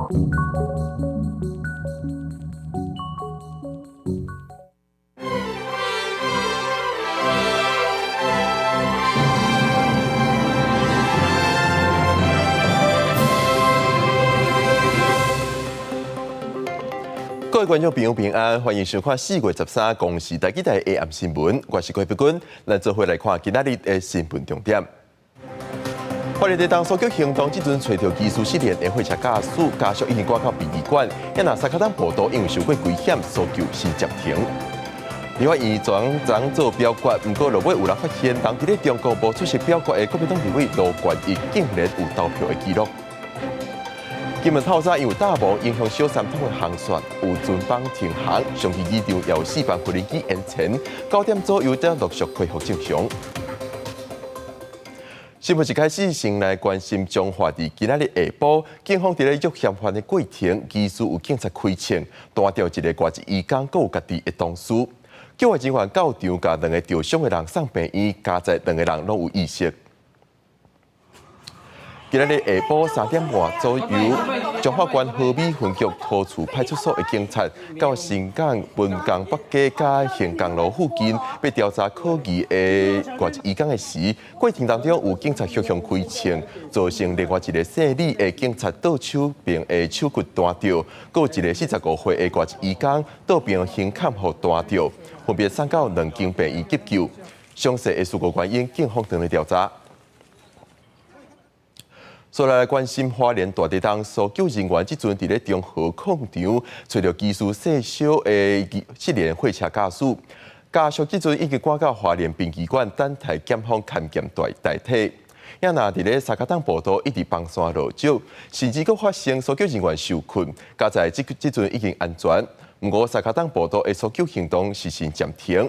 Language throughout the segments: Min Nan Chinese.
各位觀眾朋友平安，歡迎收看4月13公視台語台下暗新聞，我是郭碧君，咱做伙來看今仔日的新聞重點。花蓮地動搜救行動，這陣揣著疑似失聯的貨車駕駛家屬已經趕到殯儀館，也若三跤東步道因為受過危險，搜救先暫停。立法院昨昏做表決，毋過落尾有人發現，當佇咧中國無出席表決的國民黨立委盧國義竟然有投票的記錄。金門透早因為大霧影響小三通的航線，有船班停航，上魚機場也有四班飛機延遲，9點左右才陸續恢復正常。新聞一開始先來關心彰化佇今仔日下晡，警方佇咧虐嫌犯的過程，疑似有警察開槍，彈著一个外籍移工，閣有家己的同事。救援人員到場，共兩个著傷的人送病院，佳哉兩个人攏有意識。今仔日下晡3點半左右，彰化縣和美分局土厝派出所的警察到新港文工北街佮興工路附近，欲調查可疑的外籍移工的時，過程當中有警察向向開槍，造成另外一个姓李的警察倒手邊的手骨彈著，閣有一个45歲的外籍移工倒邊胸坎予彈著，分別送到兩間病院急救。詳細的事故原因，警方正咧調查。煞來關心花蓮大地動搜救人員，這陣佇咧中和礦場揣著疑似細小的失聯貨車駕駛，家屬這陣已經趕到花蓮殯儀館等待檢方勘驗遺體。也若佇咧三跤東步道一直崩山落石，甚至閣發生搜救人員受困，佳哉這這陣已經安全。毋過三跤東步道的搜救行動是先暫停。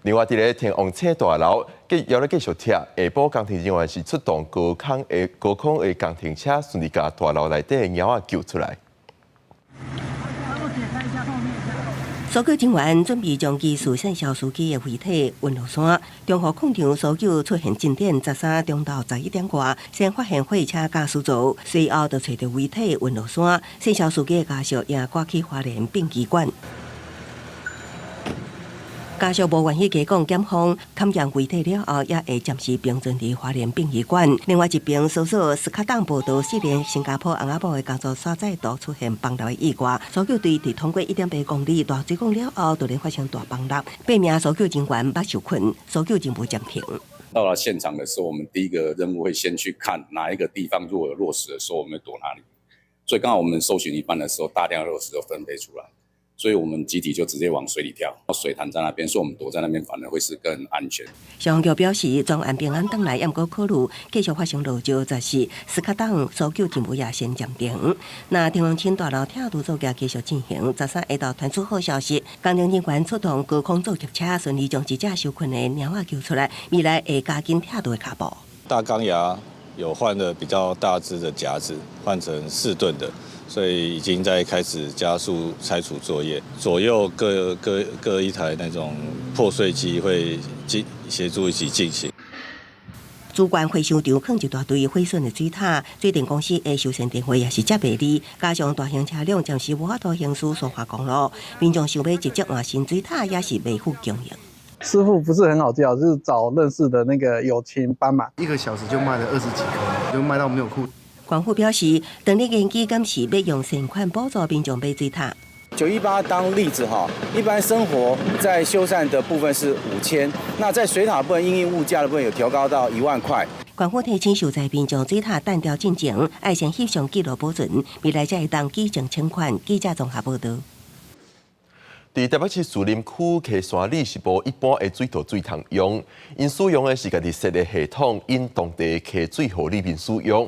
另外，佇咧天王星大樓，繼猶咧繼續拆，下晡工程人員是出動高空的工程車，順利共大樓內底的貓仔救出來。搜救人員準備將疑似線銷司機的遺體運落山。中和礦場搜救出現進展，13中晝11點外，先發現貨車駕駛座，隨後就揣著遺體運落山。線銷司機的家屬也趕去花蓮殯儀館。家屬無願意加講，檢方勘驗遺體了後，也會暫時冰存佇花蓮殯儀館。另外一邊，搜索斯卡當報道，四連新加坡翁仔某的工作所在都出現崩塌的意外，搜救隊佇通過1.8公里大水管了後，突然發生大崩塌，八名搜救人員捌受困，搜救任務暫停。到了現場的時候，我們第一個任務會先去看哪一個地方如果有落石的時候，我們會躲哪裡。所以剛好我們搜尋一半的時候，大量的落石就分配出來。所以我們集體就直接往水裡跳，水潭在那邊，所以我們躲在那邊反而會是更安全。消防局表示，全案平安轉來，毋過考慮繼續發生落石，就是斯卡當搜救任務也先暫停。那天王星大樓拆除作業繼續進行，13下晝傳出好消息，工程人員出動高空作業車，順利將一隻受困的貓仔救出來，未來會加緊拆除的腳步。大鋼牙有換了比較大隻的夾子，換成4噸的。所以已經在開始加速拆除作業，左右各一台那種破碎機會進協助一起進行。主管回收場囥一大堆毀損的水塔，水電公司的修繕電話也是接袂離，加上大型車輛暫時無法度行駛蘇花公路，民眾想欲直接換新水塔也是袂敷供應。師傅不是很好叫，就是找認識的那個友情幫忙，一個小時就賣了20幾顆，就賣到沒有庫。官府表示，當日研究敢是欲用善款補助民眾買水塔。 918當例子哈，一般生活在修繕的部分是5000，那在水塔部分因應物價的部分有調高到1萬塊。官府提醒受災民眾水塔彈掉進前，愛先翕相記錄保存，未來才會當舉證請款。記者綜合報導。佇台北市士林區溪山里是無一般的水道水通用，𪜶使用的是家己設的系統，引當地溪水予里民使用。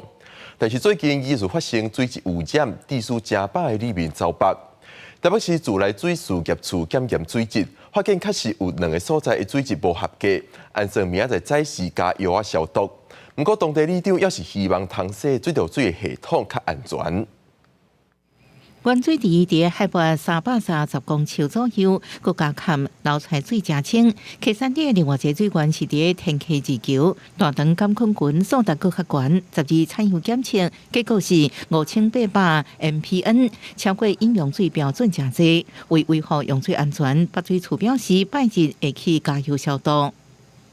但是最近疑似發生水質污染，致使成百个里民遭縛。台北市自來水事業處檢驗水質，發現確實有兩个所在的水質無合格，按算明仔載早時加藥仔消毒。毋過當地里長猶是希望通洗水道水的系統較安全。原水池佇海拔330公尺左右，閣加坎流出來水誠清。溪山頂另外一個水源是佇天溪二橋，大腸桿菌群數值閣較懸，12採樣檢測結果是5800 MPN，超過飲用水標準誠濟。為維護用水安全，北水處表示拜日會去加油消毒。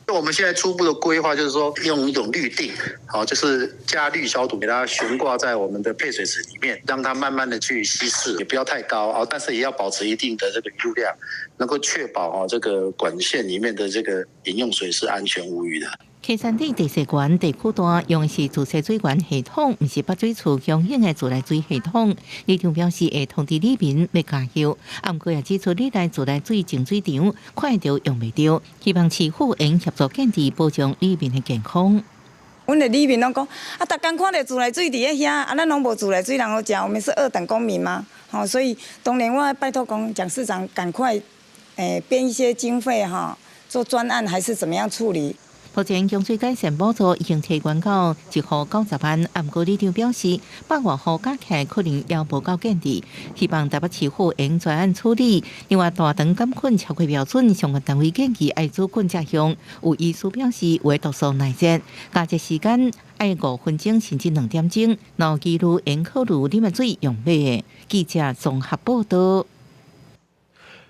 我們現在初步的規劃就是說，用一種氯錠，好，就是加氯消毒，給它懸掛在我們的配水池裡面，讓它慢慢的去稀釋，也不要太高啊，但是也要保持一定的這個餘氯量，能夠確保啊這個管線裡面的這個飲用水是安全無虞的。溪山頂第四關地區大，用的是自設水源系統，毋是北水處供應的自來水系統。里長表示會通知里民欲加油，毋過也指出里內自來水淨水場看著用袂著，希望市府會協助建置保障里民的健康。阮的里民攏講，啊，逐工看著自來水佇咧遐，啊，咱攏無自來水通好食，我們是二等公民嗎？吼，所以當然我拜託講，蔣市長趕快，編一些經費哈，做專案還是怎麼樣處理？目前供水改善補助已經提懸到一戶90萬，毋過里長表示，百外戶加起來可能猶無夠建置，希望台北市府會專案處理。另外，大腸桿菌超過標準，相關單位建議愛煮滾才用。有醫師表示，有的毒素耐熱，加熱時間愛5分鐘甚至2點鐘，然後記錄會考慮啉的水用買的。記者綜合報導。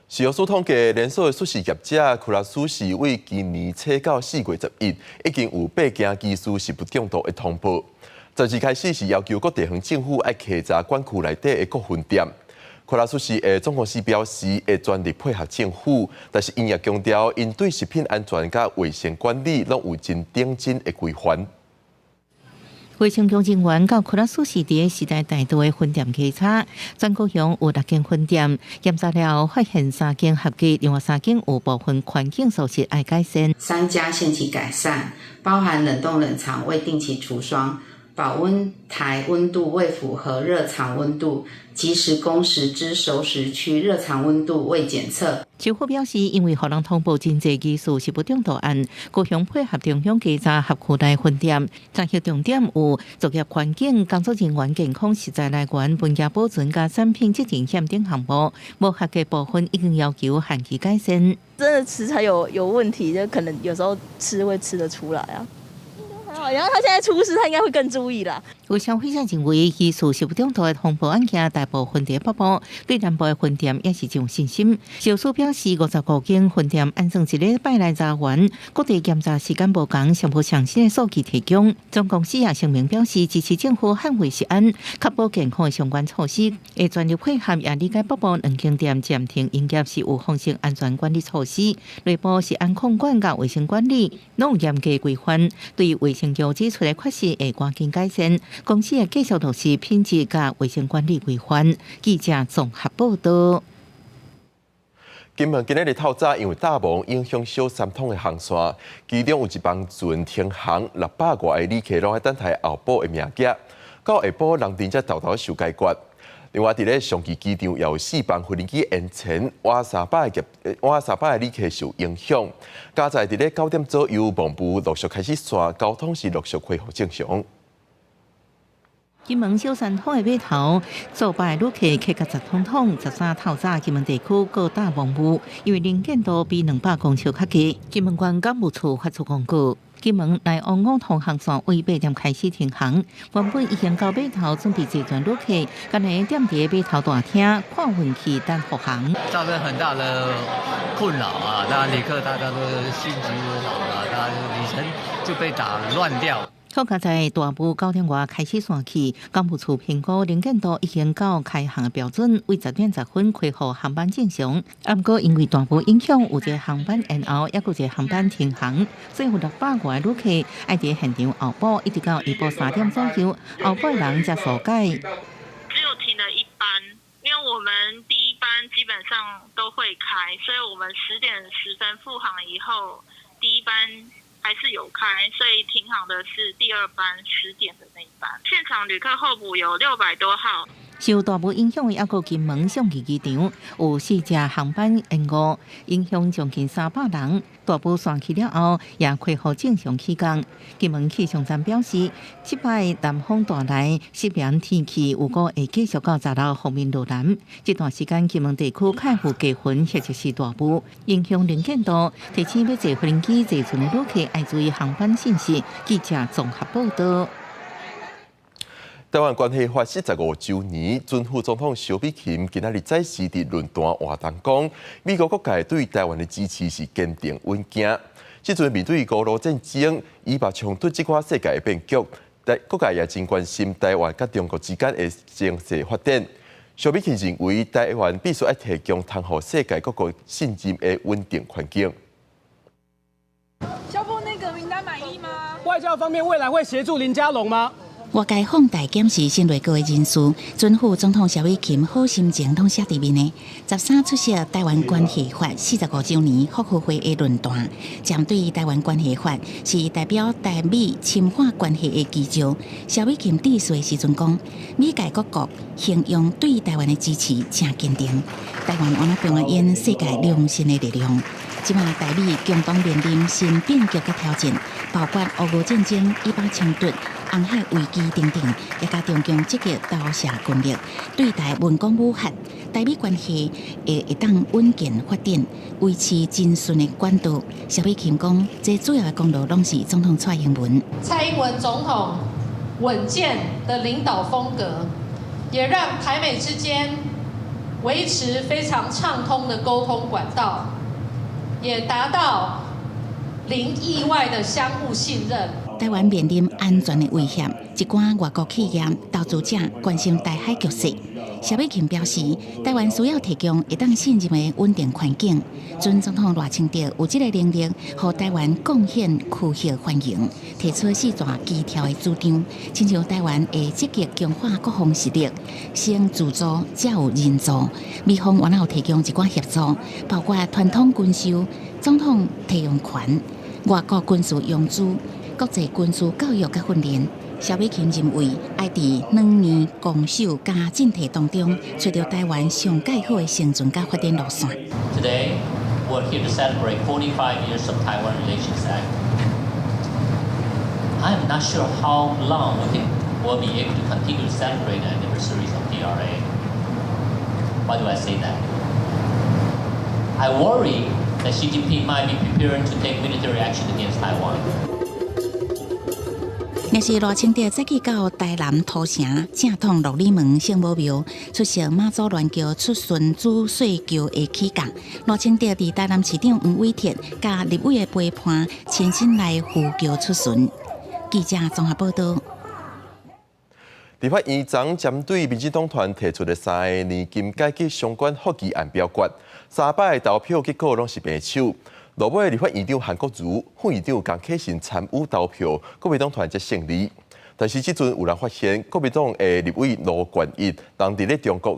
食藥署統計，連鎖的壽司業者庫拉壽司為今年初到4月11，已經有八件疑似食物中毒的通報。12開始是要求各地方政府愛稽查管區內底的各分店。庫拉壽司的總公司表示會全力配合政府，但是𪜶也強調，𪜶對食品安全佮衛生管理攏有真認真的規範。衛生局人員到庫拉壽司佇時代大道的分店稽查，全高雄有六間分店，檢查了後發現三間合格，另外三間有部分環境素質愛改善。三家限期改善，包含冷凍冷藏未定期除霜、保溫台溫度未符合熱藏溫度、即時供食之熟食區熱藏溫度未檢測。市府表示，因為予人通報真濟疑似食物中毒案，高雄配合中央稽查轄區內分店，查核重點有作業環境、工作人員健康、食材來源、文件保存佮產品責任險等項目，無合格部分已經要求限期改善。真的食材有問題，就可能有時候吃會吃得出來啊。然後他現在出事，他應該會更注意啦。有消費者認為，疑似食物中毒的通報案件大部分佇北部，對南部的分店也是真有信心。食藥署表示，55間分店按算一禮拜來查完，各地檢查時間無仝，尚無詳細的數據提供。總公司也聲明表示，支持政府捍衛食安、確保健康的相關措施，會全力配合，也理解北部兩間店暫停營業是有風險安全管理措施，內部食安控管佮衛生管理攏有嚴格規範，對衛生局指出的缺失會趕緊改善。公司會繼續落實品質佮衛生管理規範。記者綜合報導。金門今仔日透早因為大霧影響小三通的航線，其中有一班船停航，600外个旅客攏愛等待後補的名額，到下晡人陣才沓沓受解決。另外，佇咧長崎機場也有四班飛機延遲，倚300个旅客受影響。佳哉佇咧9點左右，霧陸續開始散，交通是陸續恢復正常。金門小三通的碼頭，數百旅客客甲雜統統。13透早，金門地區閣大霧霧，因為能見度比200公尺較低。金門縣港務處發出公告，金門來往五通航線為8點開始停航。原本已經到碼頭準備坐船旅客，干焦踮佇碼頭大廳看運氣等復航。造成很大的困擾啊！當然旅客大家都心急如焚啊，大家旅程就被打亂掉。好佳哉大霧9點外開始散去，港務處評估能見度已經到開航的標準，為10點10分恢復航班正常。毋過因為大霧影響，有一個航班延後，猶閣有一個航班停航，所以有600外旅客愛佇現場候補，一直到下晡3點左右，候補的人才疏解。只有停了一班，因為我們第一班基本上都會開，所以我們10點10分復航以後，第一班還是有開，所以停航的是第二班10點的那一班。現場旅客候補有600多號。受大霧影響的抑閣金門樟宜機場有四架航班延誤，影響將近300人。大霧散去了後，也恢復正常起降。金門氣象站表示，這擺南風帶來濕涼天氣，有可會繼續到16鋒面落南。這段時間，金門地區較有低雲或者是大霧，影響能見度。提醒欲坐飛機、坐船的旅客愛注意航班信息。記者綜合報道。台灣關係法45週年，準副總統蕭美琴今仔日再時佇論壇活動講，美國各界對台灣的支持是堅定穩健。這陣面對俄烏戰爭、以巴衝突這款世界的變局，各界也真關心台灣佮中國之間的情勢發展。蕭美琴認為，台灣必須愛提供通予世界各國信任的穩定環境。蕭副內閣名單滿意嗎？外交方面，未來會協助林佳龍嗎？外界放大檢視新內閣的人事，準副總統蕭美琴好心情攏寫佇面的。13出席台灣關係法45週年復和會的論壇，針對台灣關係法是代表台美深化關係的基石。蕭美琴致辭的時陣講，美界各國形容對台灣的支持誠堅定，台灣按怎扮演世界良心的力量。這馬台美共同面臨新變局佮挑戰，包括俄烏戰爭、以巴衝突、紅海危機等等，也共中共積極投射軍力，對台文攻武嚇，台美關係會會當穩健發展，維持真順的管道。蕭美琴講，這主要的功勞攏是總統蔡英文。蔡英文總統穩健的領導風格，也讓台美之間維持非常暢通的溝通管道，也達到零意外的相互信任。台灣面臨安全的威脅，一寡外國企業、投資者關心台海局勢。蕭美琴表示，台灣需要提供會當信任的穩定環境。準總統賴清德有這个能力，予台灣貢獻區域繁榮，提出四大基調的主張，親像台灣會積極強化國防實力，先自助才有人助。美方原來有提供一寡協助，包括傳統軍售、總統提用權、外國軍事融資、國際軍事教育佮訓練。蕭美琴認為，愛佇兩面攻守佮進退當中，揣著台灣上蓋好的生存佮發展路線。 Today, we're here to celebrate 45 years of Taiwan Relations Act. I am not sure how long we can will be able to continue to celebrate the anniversaries of TRA. Why do I say that? I worry that Xi Jinping might be preparing to take military action against Taiwan. 若是賴清德再去到台南土城正統鹿耳門聖母廟出席媽祖鑾轎出巡主歲轎的起降，賴清德佇台南市長黃偉哲佮立委的陪伴，親身來扶轎出巡。記者綜合報道。立法院昨針對民進黨團提出的三个年金改革相關覆議案表決，三擺投票結果攏是平手。落尾立法院長韓國瑜、副院長江啟臣參與投票，國民黨團才勝利。但是這陣有人發現，國民黨的立委盧國一人佇咧中國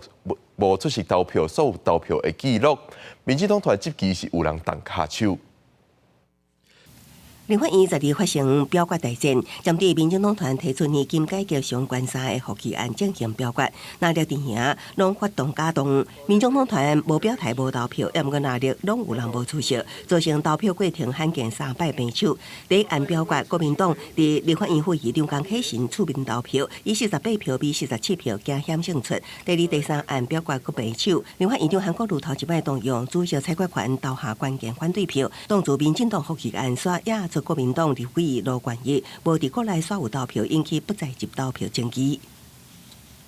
無出席投票，所有投票的記錄，民進黨團這期是有人動跤手。立法院12發生表決大戰，針對民進黨團提出年金改革相關三个覆議案進行表決，藍綠陣營攏發動假動，民進黨團無表態無投票，抑毋過藍綠攏有人無出席，造成投票過程罕見三擺平手。第一案表決，國民黨佇立法院副議長江啟臣出面投票，以48票比47票驚險勝出。第二、第三案表決閣平手，立法院長韓國瑜頭一擺動用主席裁決權投下關鍵反對票，擋住民進黨覆議案煞壓出國民黨立委盧國一無佇國內所有投票，引起不在籍投票爭議。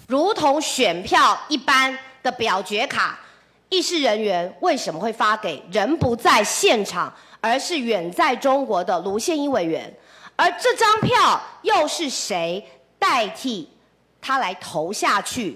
如同選票一般的表決卡，議事人員為什麼會發給人不在現場，而是遠在中國的盧憲一委員？而這張票又是誰代替他來投下去？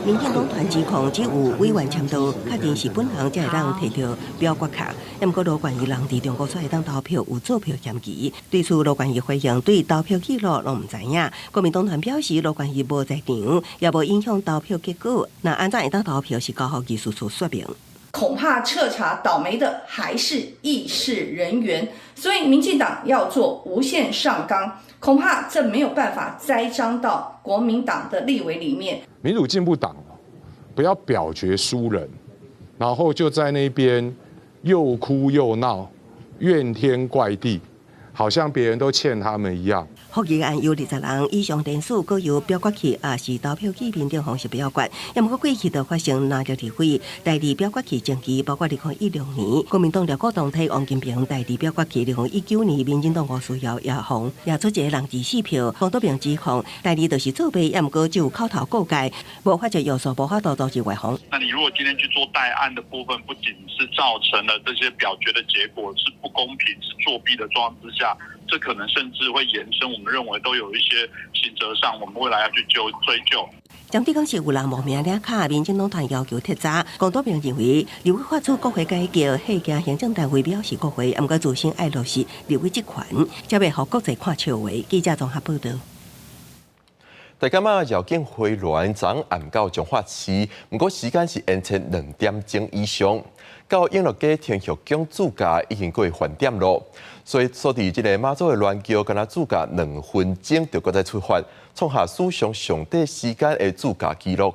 民進黨團指控只有委員簽到，確定是本人才會當提著表決卡。毋過盧國一人佇中國煞會當投票，有作票嫌疑。對此，盧國一回應對投票記錄攏毋知影。國民黨團表示，盧國一無在場，也無影響投票結果。若按怎會當投票，是交予技術處說明。恐怕徹查倒霉的還是議事人員，所以民進黨要做無限上綱，恐怕這沒有辦法栽贓到國民黨的立委裡面。民主進步黨不要表決輸人，然後就在那邊又哭又鬧，怨天怪地，好像別人都欠他們一樣。複議案有20人以上聯署，閣由表決器抑是投票機面頂方式表決。毋過過去就發生藍綠立委代理表決器爭議，包括2016年國民黨廖國棟替王金平代理表決器，2019年民進黨吳思瑤也予也出一个人字四票，黃多平指控代理就是作弊，毋過只有口頭告誡，無法就要素，無法度阻止外防。那你如果今天去做代案的部分，不僅是造成了這些表決的結果是不公平、是作弊的狀況之下，這可能甚至會延伸，我們認為都有一些刑責上，我們未來要去究追究。針對講是有人冒名領卡，民進黨團要求徹查。黃多平認為，立委發出國會改革，彼驚行政單位藐視國會，毋過自身愛落實立委職權，才袂予國際看笑話。記者綜合報道。大甲媽繞境花蓮昨暗到彰化市，毋過時間是延遲2點鐘以上。到永樂街天后宮駐駕已經過飯點咯，所以所佇這个媽祖的鑾轎，干焦駐駕2分鐘就閣再出發，創下史上上短時間的駐駕紀錄。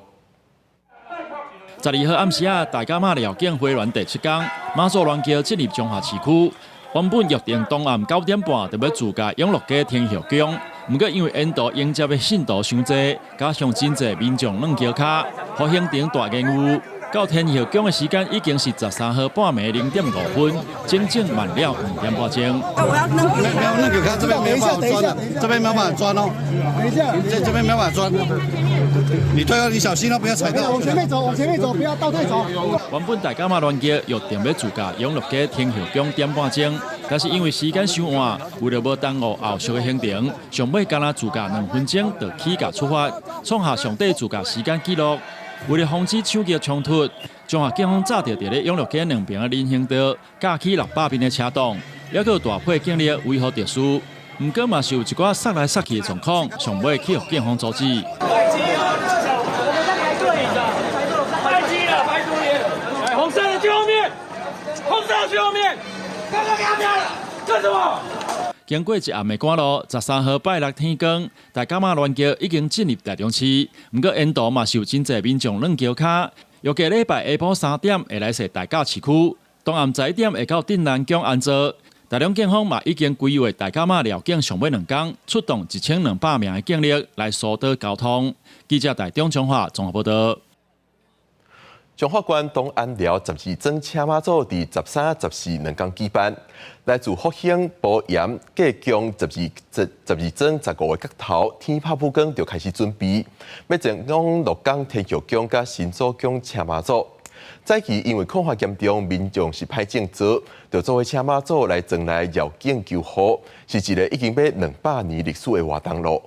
12號暗時仔，大甲媽繞境花蓮第七工，媽祖鑾轎進入彰化市區。原本約定當暗9點半就欲駐駕永樂街天后宮，毋過因為沿途迎接的信徒傷濟，加上真濟民眾軟轎跤，予行程大延誤。到天后宮的時間已經是13號半暝0點5分，整整慢了2點半鐘。我要沒有那個，看這邊沒辦法鑽，這邊沒辦法鑽哦。等一下，這邊沒辦法鑽。你退後，你小心哦，不要踩到。往前面走，往前面走，不要倒退走。原本大甲媽鑾轎約定欲駐駕永樂街天后宮點半鐘，但是因為時間傷晚，為了無耽誤後續的行程，上尾干焦駐駕2分鐘就起駕出發，創下上短駐駕時間紀錄。為了防止搶轎衝突，彰化警方早就佇咧永樂街兩邊的人行道架起600米的車擋，猶閣有大批警力維護秩序。毋過嘛是有一寡捒來捒去的狀況，上尾去予警方阻止。太急了，我們在排隊，太急了，排隊。哎，紅色的去後面，紅色的去後面，剛剛給他票了，幹什麼？經過一暗的趕路，13號拜六天光，大甲媽鑾轎已經進入台中市。毋過沿途嘛是有真濟民眾軟轎跤，預計禮拜下晡3點會來踅大甲市區，當暗11點會到鎮瀾宮安座。台中警方嘛已經規劃大甲媽繞境上尾兩工，出動1200名的警力來疏導交通。記者台中彰化綜合報道。彰化縣同安寮十二尊車媽祖佇13、14兩工舉辦，來自福興、埔鹽、隔宮十二尊15個角頭，天拍布光就開始準備，欲前往鹿港天后宮佮新祖宮請媽祖。早期因為空乏嚴重，民眾是歹種做，就做伙請媽祖來莊內繞境求雨，是一个已經欲200年歷史的活動囉。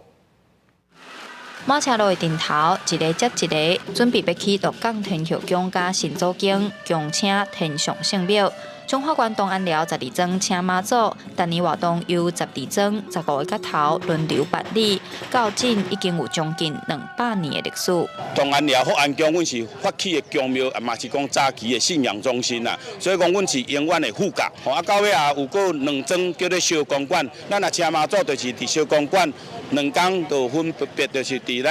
馬車路的頂頭，一个接一个，準備欲去鹿港天后宮佮新祖宮，恭請天上聖母。彰化縣同安寮十二尊請媽祖，逐年活動由十二尊15個角頭輪流辦理，到今已經有將近200年的歷史。同安寮福安宮，阮是發起的宮廟，嘛是講早期的信仰中心啦，所以講阮是永遠的副駕。啊，到尾啊有閣兩尊叫做燒公館，咱若請媽祖就是佇燒公館兩工就分別就是佇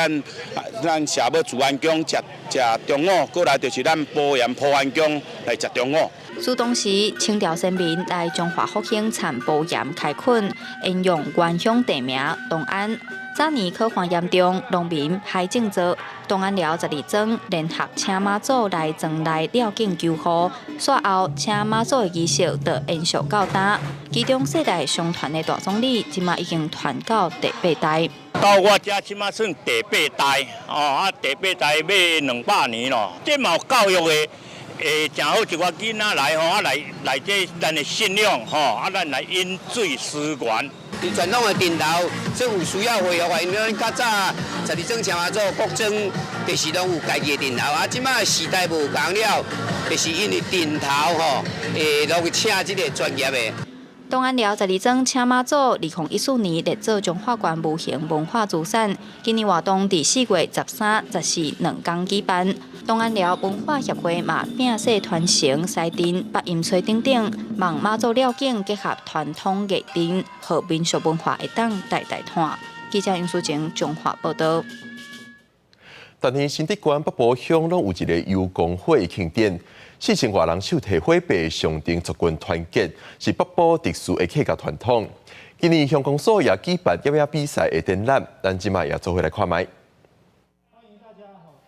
咱社母慈安宮食食中午，過來就是咱埔鹽普安宮來食中午。自當時清朝先民來彰化福興參埔鹽開墾，沿用原鄉地名同安。早年洘旱嚴重，農民歹種作，同安寮十二庄聯合請媽祖來莊內繞境求雨，煞後請媽祖的儀式就延續到今。其中世代相傳的大總理，這馬已經傳到第八代。到我遮這馬算第八代，哦啊，第八代欲200年咯。這嘛有教育的。會誠好，一寡囡仔來吼，啊來來這咱的信仰吼，啊咱來飲水思源。佇傳統的陣頭，說有需要恢復的，因為咱較早十二尊請媽祖，各尊就是攏有家己的陣頭。啊，這馬時代無仝了，就是因為陣頭吼，會攏去請這个專業的。東安寮十二莊請媽祖，2014年列做彰化縣無形文化資產。今年活動佇4月13、14兩工舉辦。東安寮文化協會嘛摒細傳承西鎮、北陰吹等等，望媽祖廟景結合傳統藝陣，予民俗文化會當代代傳。記者楊淑晴彰化報道。但是新竹縣北埔鄉攏有一个油公火慶典，4000外人手提火把，象徵族群團結，是北埔特殊的客家傳統。今年鄉公所也舉辦攝影比賽的展覽，咱這擺也做伙來看覓。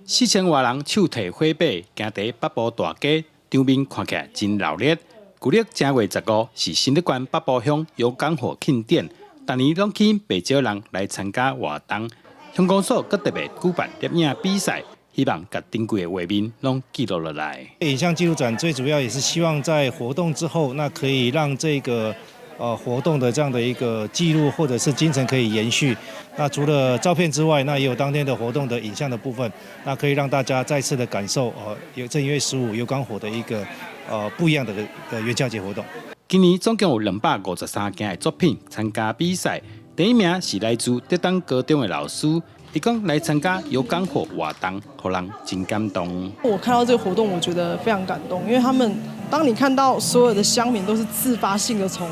4000外人手提火把，行佇北埔大街，場面看起來真熱鬧。舊曆正月15是新竹縣北埔鄉油公火慶典，逐年攏吸引袂少人來參加活動。鄉公所閣特別舉辦攝影比賽，希望共珍貴的畫面攏記錄落來。影像紀錄展最主要也是希望在活動之後，那可以讓這個活動的這樣的一個記錄或者是精神可以延續。那除了照片之外，那也有當天的活動的影像的部分，那可以讓大家再次的感受有正月十五油公火的一個不一樣的元宵節活動。今年總共有253件的作品參加比賽，第一名是來自竹東高中的老師，伊講來參加油公火活動，予人真感動。我看到這個活動，我覺得非常感動，因為他們當你看到所有的鄉民都是自發性的從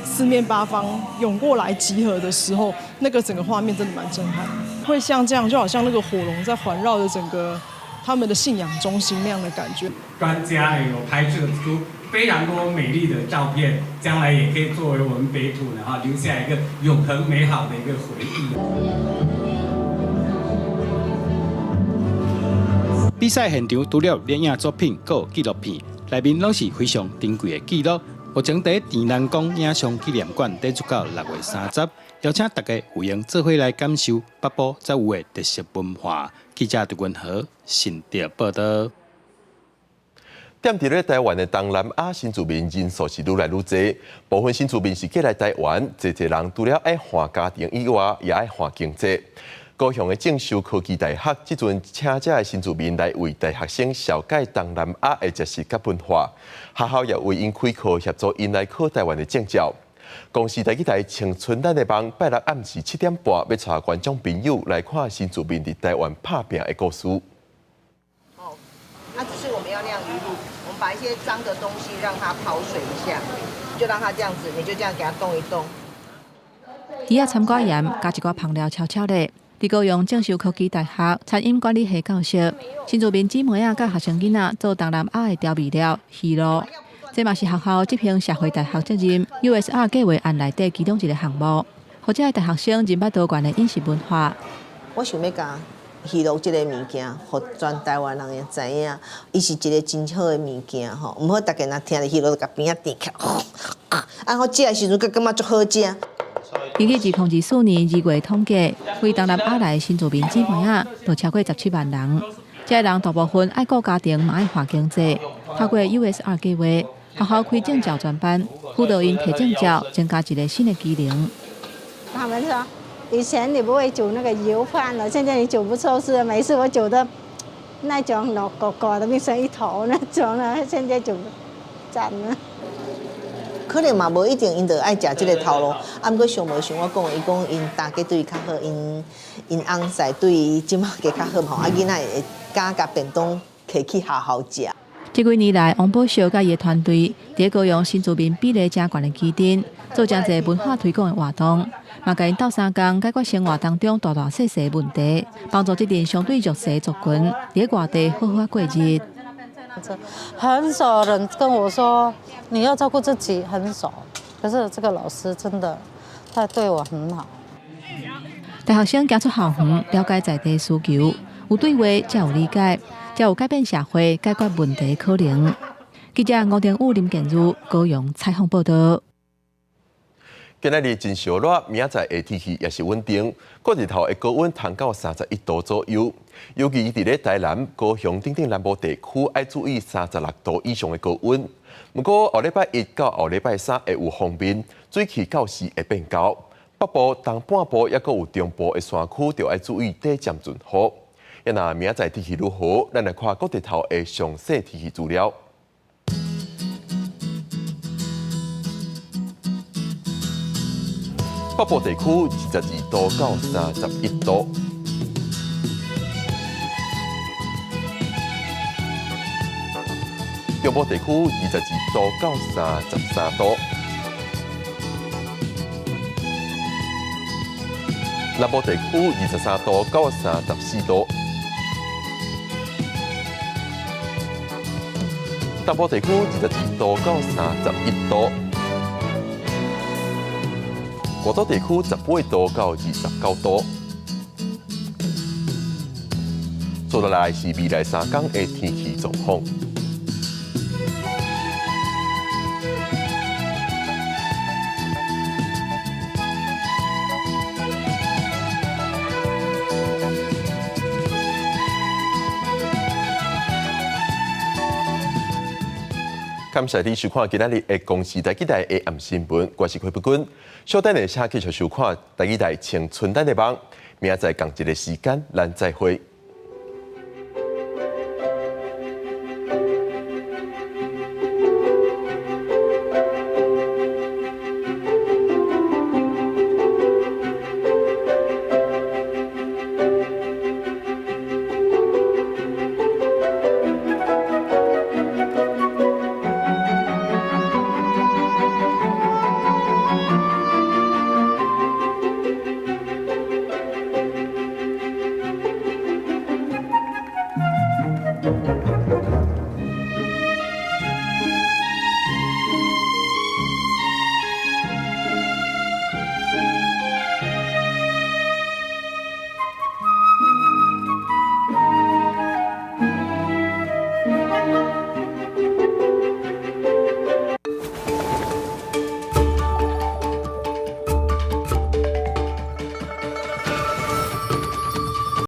四面八方湧過來集合的時候，那個整個畫面真的蠻震撼。會像這樣，就好像那個火龍在環繞着整個他們的信仰中心那樣的感覺。專家呢有拍攝出非常多美麗的照片，將來也可以作為我們北埔呢哈留下一個永恆美好的一個回憶。比賽現場除了攝影作品，閣有紀錄片，內面攏是非常珍貴的記錄。目前佇田南宮影像紀念館展出到6月30，邀請大家有閒做伙來感受北埔才有的特色文化。記者陳文和新竹報道。踮佇咧台灣的東南亞新住民人數是愈來愈濟，部分新住民是過來台灣，濟濟人除了愛換家庭以外，也愛換經濟。高雄的正修科技大學這陣請遮的新住民來為大學生紹介東南亞的食食佮文化，學校也為𪜶開課協助𪜶來考台灣的證照。公視台語台青春咱的夢，拜六暗時7點半欲帶觀眾朋友來看新住民佇台灣拍拚的故事。哦，那只是我們要釀魚露，我們把一些髒的東西讓它泡水一下，就讓它這樣子，你就這樣給它動一動。魚仔摻寡鹽，加一寡香料，炒炒咧。佇高雄正修科技大學餐飲管理系教室，新住民姊妹仔佮學生囡仔做東南亞的調味料魚露，這嘛是學校執行社會大學責任 USR 計劃案內底其中一个項目，予遮的大學生認捌多元的飲食文化。我想欲共魚露這个物件，予全台灣人會知影，伊是一个真好的物件吼。毋好逐家若聽著魚露就共邊仔甜起來，啊，我食的時陣閣感覺足好食。根據2024年2月統計，為東南亞來的新住民姊妹仔，就超過17萬人。這些人大部分愛顧家庭，嘛愛換經濟。透過 USR 計劃，學校開證照專班，輔導𪜶提證照，增加一个新的技能。他們說，以前你不會煮那個油飯了，現在你煮不錯是，每次我煮的那種老糊糊的變成一坨那種了，現在煮讚了。可能嘛無一定𪜶就愛食這个頭路，啊，毋過想無像我講的，伊講𪜶大家對伊較好，𪜶𪜶翁婿對伊這馬加較好吼，啊，囡仔會敢共便當提去學校食。這幾年來，王寶秀佮伊的團隊佇高雄新住民比例誠懸的基地，做誠濟文化推廣的活動，嘛共𪜶鬥相共解決生活當中大大細細的問題，幫助這陣相對弱勢族群佇外地好好仔過日。很少人跟我說你要照顧自己，很少。可是這個老師真的，他對我很好。大學生行出校園，了解在地需求，有對話才有理解，才有改變社會、解決問題的可能。記者吳定武、林建如高雄採訪報道。今仔日真燒熱，明仔載的天氣也是穩定，各日頭的高溫通到31度左右。尤其佇咧台南、高雄等等南部地區，愛注意36度以上的高溫。毋過後禮拜一到後禮拜三會有鋒面，水汽到時會變厚。北部、東半部抑閣有中部的山區，就愛注意短暫陣雨。若明仔載天氣如何？咱來看各日頭的詳細天氣資料。北部地區22度到31度。中部地區22度到33度，南部地區23度到34度，東部地區22度到31度，外島地區18度到29度。接落來是未來三天的天氣狀況。感謝你收看今仔日的公視台語台的暗新聞，我是柯培君。稍等下，繼續收看台語台青春咱的夢。明仔載仝一个時間，咱再會。